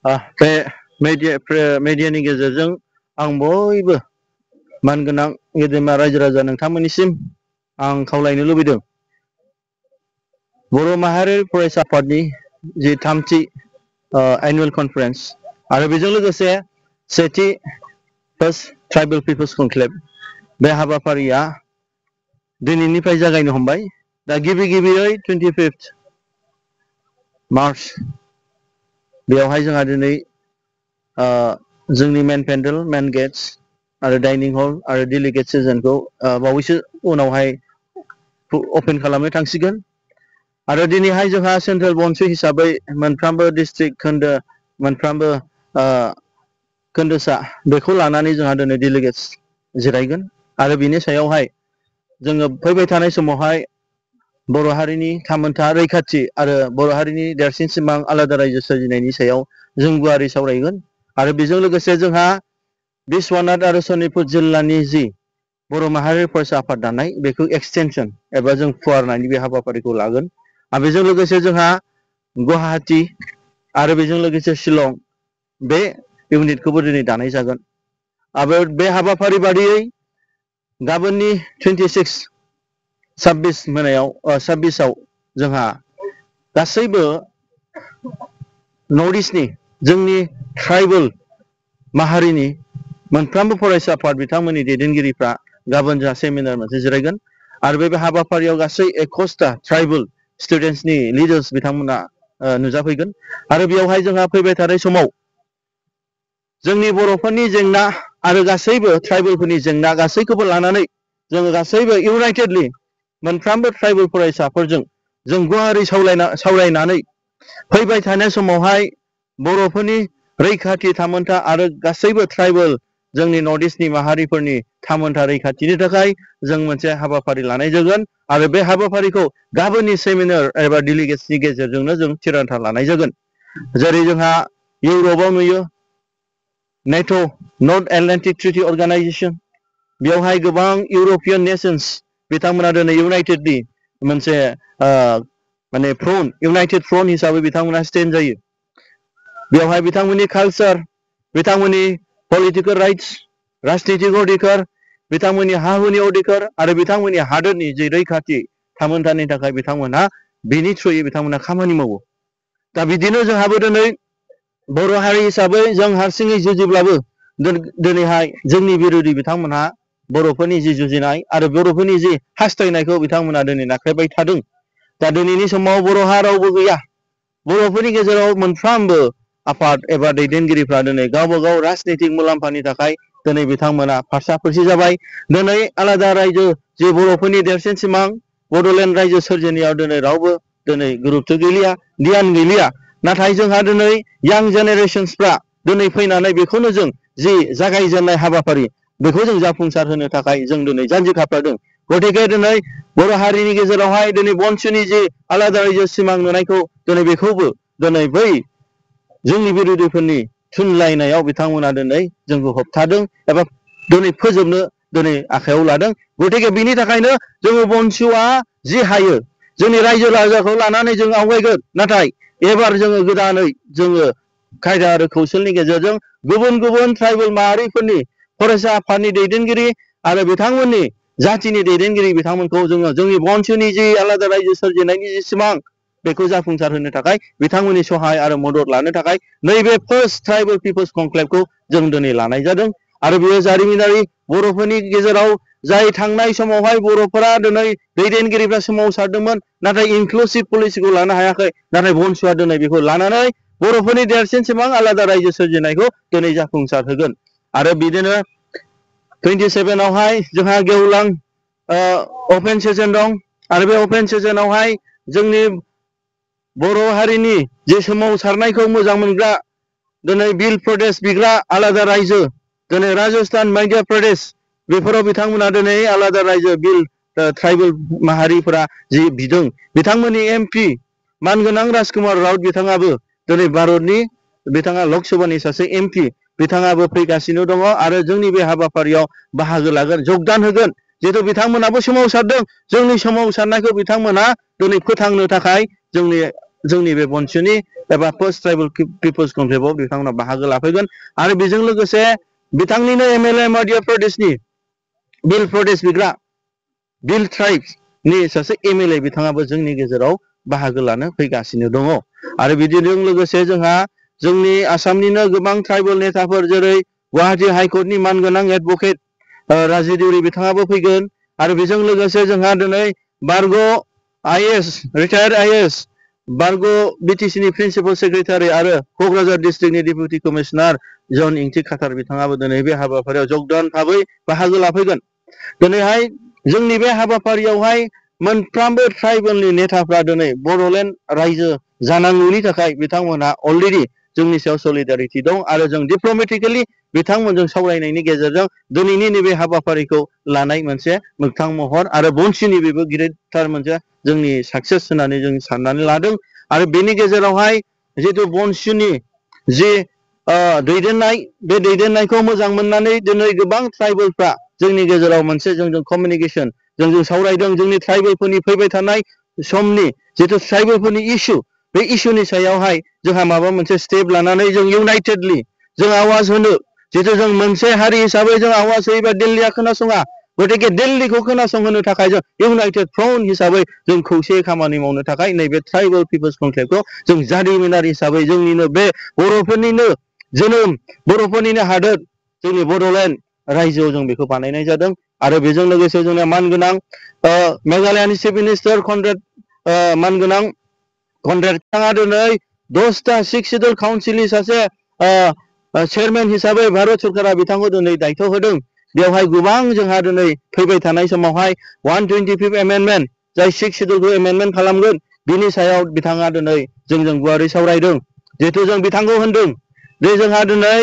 बे मेडियानि गेजेरजों आं बयबो मानगोनां गेदेमा रायजो राजा नोंथांमोननिसिम आं खावलायनो लुबैदों बर' माहारि फरायसा आफादनि जि थामथि एनुअल कनफारेन्स आरो बेजों लोगोसे सेथि फार्स्ट ट्राइबेल पिपल्स कनक्लेव बे हाबाफारिया दिनैनिफ्राय जागायनो हमबाय। दा गिबियै 25 मार्च बेयावहाय जोंहा दिनै जोंनि मेन पेन्डेल मेन गेट्स आरो डाइनिं हल आरो डेलिगेट सेसनखौ बावैसो उनावहाय अपेन खालामनो थांसिगोन। आरो दिनैहाय जोंहा सेन्ट्रेल बन्सु हिसाबै मोनफ्रोमबो डिस्ट्रिक्ट खोन्दो मोनफ्रोमबो खोन्दोसा बेखौ लानानै जोंहा दिनै डेलिगेट्स जिरायगोन आरो बिनि सायावहाय जोङो फैबाय थानाय समावहाय बर' हारिनि थामोनथा रैखाथि आरो बर' हारिनि देरसिन सिमां आलादा रायजो सोरजिनायनि सायाव जों गुवारै सावरायगोन। आरो बेजों लोगोसे जोंहा बिस्वनाथ आरो सनितपुर जिल्लानि जि बर' माहारि फरायसा आफाद दानाय बेखौ एक्सटेनसन एबा जों फुवारनायनि बे हाबाफारिखौ लागोन। आरो बेजों लोगोसे जोंहा गुवाहाटि आरो बेजों लोगोसे शिलं बे इउनिटखौबो दिनै दानाय जागोन। आरो बे हाबाफारि बादियै गाबोननि 26 मोनायाव 26आव जोंहा गासैबो नर्थ इस्टनि जोंनि ट्राइबेल माहारिनि मोनफ्रोमबो फरायसा आफाद बिथांमोननि दैदेनगिरिफ्रा गाबोन जोंहा सेमिनार मोनसे जिरायगोन। आरो बे हाबाफारियाव गासै 21टा ट्राइबेल स्टुडेन्टसनि लिडार्स बिथांमोना नुजाफैगोन। आरो बेयावहाय जोंहा फैबाय थानाय समाव जोंनि बर'फोरनि जेंना आरो गासैबो ट्राइबेलफोरनि जेंना गासैखौबो लानानै जोङो गासैबो इउनाइटेडलि मोनफ्रोमबो ट्राइबेल फरायसाफोरजों जों गुवारै सावरायनानै फैबाय थानाय समावहाय बर'फोरनि रैखाथि थामोनथा आरो गासैबो ट्राइबेल जोंनि नर्थ इस्टनि माहारिफोरनि थामोनथा रैखाथिनि थाखाय जों मोनसे हाबाफारि लानाय जागोन। आरो बे हाबाफारिखौ गाबोननि सेमिनार एबा डेलिगेट्सनि गेजेरजोंनो जों थिरांथा लानाय जागोन। जेरै जोंहा इउरपआव नुयो नेट' नर्थ एटलान्टिक ट्रिटि अर्गानाइजेसन बेवहाय गोबां इउरपियान नेसन्स बिथांमोना दिनै इउनाइटेडलि मोनसे माने फ्रन्ट इउनाइटेड फ्रन्ट हिसाबै बिथांमोना स्टेन्ड जायो। बेवहाय बिथांमोननि कालचार बिथांमोननि पलिटिकेल राइट्स राजनितिक अधिकार बिथांमोननि हा हुनि अधिकार आरो बिथांमोननि हादोरनि जे रैखाथि थामोनथानि थाखाय बिथांमोनहा बेनि थ्रुयै बिथांमोना खामानि मावो। दा बिदिनो जोंहाबो दिनै बर' हारि हिसाबै जों हारसिङै जुजिब्लाबो दिनैहाय जोंनि बिरोधि बिथांमोनहा बर'फोरनि जि जुजिनाय आरो बर'फोरनि जि हास्थायनायखौ बिथांमोना दिनै नाख्रेबबाय थादों। दा दिनैनि समाव बर'हा रावबो गैया। बर'फोरनि गेजेराव मोनफ्रोमबो आफाद एबा दैदेनगिरिफ्रा दिनै गावबा गाव राजनितिक मुलाम्फानि थाखाय दिनै बिथांमोना फारसा-फारसि जाबाय। दिनै आलादा रायजो जे बर'फोरनि देरसिन सिमां बड'लेण्ड रायजो सोरजिनायाव दिनै रावबो दिनै गुरुत्व गैलिया ध्यान गैलिया। नाथाय जोंहा दिनै यां जेनेरेसन्सफ्रा दिनै फैनानै बेखौनो जों जि जागायजेननाय हाबाफारि बेखौ जों जाफुंसार होनो थाखाय जों दिनै जानजि खाफ्रादों। गतिके दिनै बर' हारिनि गेजेरावहाय दिनै बन्सुनि जि आलादा रायजो सिमां नुनायखौ दिनै बेखौबो दिनै बै जोंनि बिरोधिफोरनि थुनलायनायाव बिथांमोना दिनै जोंखौ होबथादों एबा दिनै फोजोबनो दिनै आखायाव लादों। गतिके बिनि थाखायनो जोङो बन्सुआ जि हायो जोंनि रायजो राजाखौ लानानै जों आवगायगोन। नाथाय एबार जोङो गोदानै जोङो खायदा आरो कौशलनि गेजेरजों गुबुन गुबुन ट्राइबेल माहारिफोरनि फरायसा आफादनि दैदेनगिरि आरो बिथांमोननि जाथिनि दैदेनगिरि बिथांमोनखौ जोङो जोंनि बन्सुनि जि आलादा रायजो सोरजिनायनि जि सिमां बेखौ जाफुंसार होनो थाखाय बिथांमोननि सहाय आरो मदद लानो थाखाय नैबे फार्स्ट ट्राइबेल पिपल्स कनक्लेभखौ जों दिनै लानाय जादों। आरो बेयो जारिमिनारि बर'फोरनि गेजेराव जाय थांनाय समावहाय बर'फोरा दिनै दैदेनगिरिफ्रा सोमावसारदोंमोन नाथाय इनक्लुसिभ पलिसिखौ लानो हायाखै। नाथाय बन्सुआ दिनै बेखौ लानानै बर'फोरनि देरसिन सिमां आलादा रायजो सोरजिनायखौ दिनै जाफुंसार होगोन। आरो बिदिनो 27आवहाय जोंहा गेवलां अपेन सेसन दं। आरो बे अपेन सेसनावहाय जोंनि बर' हारिनि जे सोमावसारनायखौ मोजां मोनग्रा दिनै बिल प्रदेश बिग्रा आलादा रायजो दिनै राजस्थान मध्य प्रदेश बेफोराव बिथांमोना दिनै आलादा रायजो बिल ट्राइबेल माहारिफोरा जि बिदों बिथांमोननि एमपि मानगोनां राजकुमार राउत बिथाङाबो दिनै भारतनि बिथाङा लक सभानि सासे एमपि बिथाङाबो फैगासिनो दङ आरो जोंनि बे हाबाफारियाव बाहागो लागोन जगदान होगोन। जिहेतु बिथांमोनाबो सोमावसारदों जोंनि सोमावसारनायखौ बिथांमोना दिनै फोथांनो थाखाय जोंनि जोंनि बे बनसुनि एबा पोस्ट ट्राइबल पिपल्स कनक्लेभआव बिथांमोना बाहागो लाफैगोन आरो बेजों लोगोसे बिथांनिनो एमएलए मध्य प्रदेशनि बिल प्रदेश बिग्रा बिल ट्राइब्सनि सासे एमएलए बिथाङाबो जोंनि गेजेराव बाहागो लानो फैगासिनो दङ आरो बिदिजों लोगोसे जोंहा जोंनि आसामनिनो गोबां ट्राइबल नेताफोर जेरै गुवाहाटी हाइकर्टनि मानगोनां एडभकेट राजु देउरि बिथाङाबो फैगोन आरो बेजों लोगोसे जोंहा दिनै बारग' आइएएस रिटायार्ड आइएएस बारग' बिटिसिनि प्रिन्सिपाल सेक्रेटारि आरो क'क्राझार डिस्ट्रिक्टनि डेपुटि कमिशनार जन इंथि खाथार बिथाङाबो दिनै बे हाबाफारियाव जगदान भाबै बाहागो लाफैगोन दिनैहाय जोंनि बे हाबाफारियावहाय मोनफ्रोमबो ट्राइबेलनि नेताफ्रा दिनै बड'लेण्ड रायजो जानांगौनि थाखाय बिथांमोनहा अलरेडि जोंनि सायाव सलिडारिटि दं आरो जों डिप्ल'मेटिकेलि बिथांमोनजों सावरायनायनि गेजेरजों दिनैनि नैबे हाबाफारिखौ लानाय मोनसे मोगथां महर आरो बनसिनि बेबो गिदिरथार मोनसे जोंनि साक्सेस होननानै जों साननानै लादों आरो बेनि गेजेरावहाय जिहेतु बनसिनि जि दैदेननाय बे दैदेननायखौ मोजां मोननानै दिनै गोबां ट्राइबेलफ्रा जोंनि गेजेराव मोनसे जोंजों कमिउनिकेसन जों सावरायदों जोंनि ट्राइबेलफोरनि फैबाय थानाय समनि जितु ट्राइबेलफोरनि इस्यु बे इस्युनि सायावहाय जोंहा माबा मोनसे स्टेप लानानै जों इउनाइटेडलि जों आवाज होनो जितु जों मोनसे हारि हिसाबै जों आवाज होयोबा दिल्लीया खोनासङा गतिके दिल्लीखौ खोनासंहोनो थाखाय जों इउनाइटेड फ्रन्ट हिसाबै जों खौसेयै खामानि मावनो थाखाय नैबे ट्राइबेल पिपल्स कनक्लेभखौ जों जारिमिनारि हिसाबै जोंनिनो बे बर'फोरनिनो जोनोम बर'फोरनिनो हादोर जोंनि बड'लेण्ड रायजोआव जों बेखौ बानायनाय जादों आरो बेजों लोगोसे जोंना मानगोनां मेघालयानि चिफ मिनिस्टार कनरेड मानगोनां कनरेड बिथाङा दिनै 10टा 6 सिडुल काउन्सिलनि सासे चेयारमेन हिसाबै भारत सरकारा बिथांखौ दिनै दायथ' होदों बेवहाय गोबां जोंहा दिनै फैबाय थानाय समावहाय 125 एमेन्डमेन्ट जाय 6 सिडुलखौ एमेन्डमेन्ट खालामगोन बिनि सायाव बिथाङा दिनै जोंजों गुवारै सावरायदों जिहेतु जों बिथांखौ होनदों जे जोंहा दिनै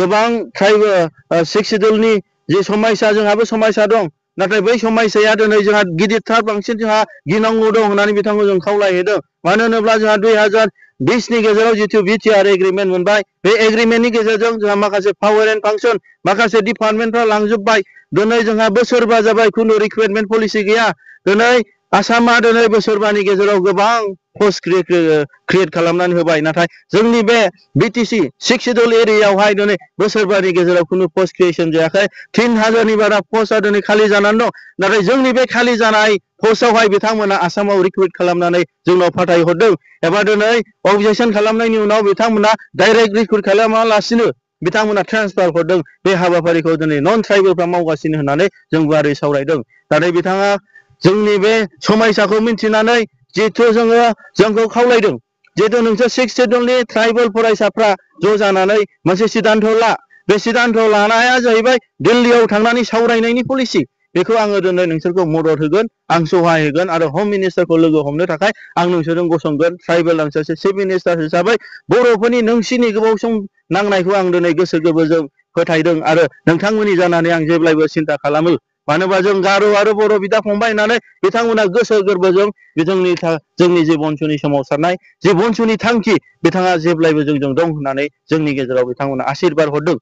गोबां ट्राइबेल 6 सिडुलनि जे समस्या जोंहाबो समस्या दं नाथाय बै समस्याया दिनै जोंहा गिदिरथार बांसिन जोंहा गिनांगौ दं होननानै बिथांखौ जों खावलायहैदों मानो होनोब्ला जोंहा 2020नि गेजेराव जितु बिटिआर एग्रिमेन्ट मोनबाय बे एग्रिमेन्टनि गेजेरजों जोंहा माखासे पावार एन्ड फांसन माखासे डिपार्टमेन्टफ्रा लांजोबबाय दिनै जोंहा बोसोरबा जाबाय खुनु रिक्रुइटमेन्ट पलिसि गैया दिनै आसामा दिनै बोसोरबानि गेजेराव गोबां पस्ट क्रिएट खालामनानै होबाय नाथाय जोंनि बे बिटिसि 6 सिडुल एरियायावहाय दिनै बोसोरबानि गेजेराव खुनु पस्ट क्रिएसन जायाखै 3000नि बारा पस्टआ दिनै खालि जानानै दं नाथाय जोंनि बे खालि जानाय पस्टआवहाय बिथांमोना आसामाव रिक्रुइट खालामनानै जोंनाव फाथायहरदों एबा दिनै अबजेक्सन खालामनायनि उनाव बिथांमोना डाइरेक्ट रिक्रुइट खालामालासिनो बिथांमोना ट्रेन्सफार हरदों बे हाबाफारिखौ दिनै नन ट्राइबेलफ्रा मावगासिनो होननानै जों गुवारै सावरायदों नाथाय बिथाङा जोंनि बे समस्याखौ मिन्थिनानै जिहेथु जोंखौ खावलायदों जिहेतु नोंसोर 6 सिडुलनि ट्राइबेल फरायसाफ्रा ज' जानानै मोनसे सिद्धान्त ला बे सिद्धान्त लानाया जाहैबाय दिल्लीयाव थांनानै सावरायनायनि पलिसि बेखौ आङो दिनै नोंसोरखौ मदद होगोन आं सहाय होगोन आरो हम मिनिस्टारखौ लोगो हमनो थाखाय आं नोंसोरजों गसंगोन ट्राइबेल आं सासे चिफ मिनिस्टार हिसाबै बर'फोरनि नोंसिनि गोबाव सम नांनायखौ आं दिनै गोसो गोरबोजों फोथायदों आरो नोंथांमोननि जानानै आं जेब्लायबो सिन्था खालामो मानो होनबा जों गार' आरो बर' बिदा फंबाय होननानै बिथांमोना गोसो गोरबोजों जोंनि जे बनसुनि सोमावसारनाय जे बनसुनि थांखि बिथाङा जेब्लायबो जोंजों दं होननानै जोंनि गेजेराव बिथांमोना आशीर्बाद हरदों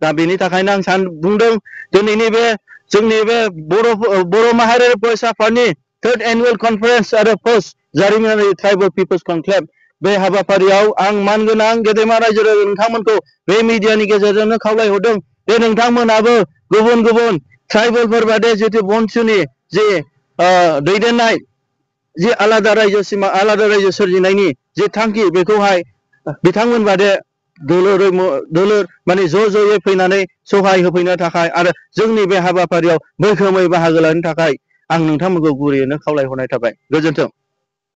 दा बेनि थाखायनो आं बुंदों दिनैनि बे जोंनि बे बर' माहारियारि फरायसा आफादनि 3rd एनुवेल कनफारेन्स आरो पोस्ट जारिमिनारि ट्राइबेल पिपल्स कनक्लेभ बे हाबाफारियाव आं मानगोनां गेदेमा रायजो राजा नोंथांमोनखौ बे मिडियानि गेजेरजोंनो खावलायहरदों जे नोंथांमोनाबो गुबुन गुबुन ट्राइबेलफोर बादि जितु बनसुनि जे दैदेननाय जे आलादा रायजो सिमा आलादा रायजो सोरजिनायनि जे थांखि बेखौहाय बिथांमोन बादि दोलोर माने ज' ज'यै फैनानै सहाय होफैनो थाखाय आरो जोंनि बे हाबाफारियाव मैखोमै बाहागो लानो थाखाय आं नोंथांमोनखौ गुरैयैनो खावलायहरनाय थाबाय गोजोन्थों।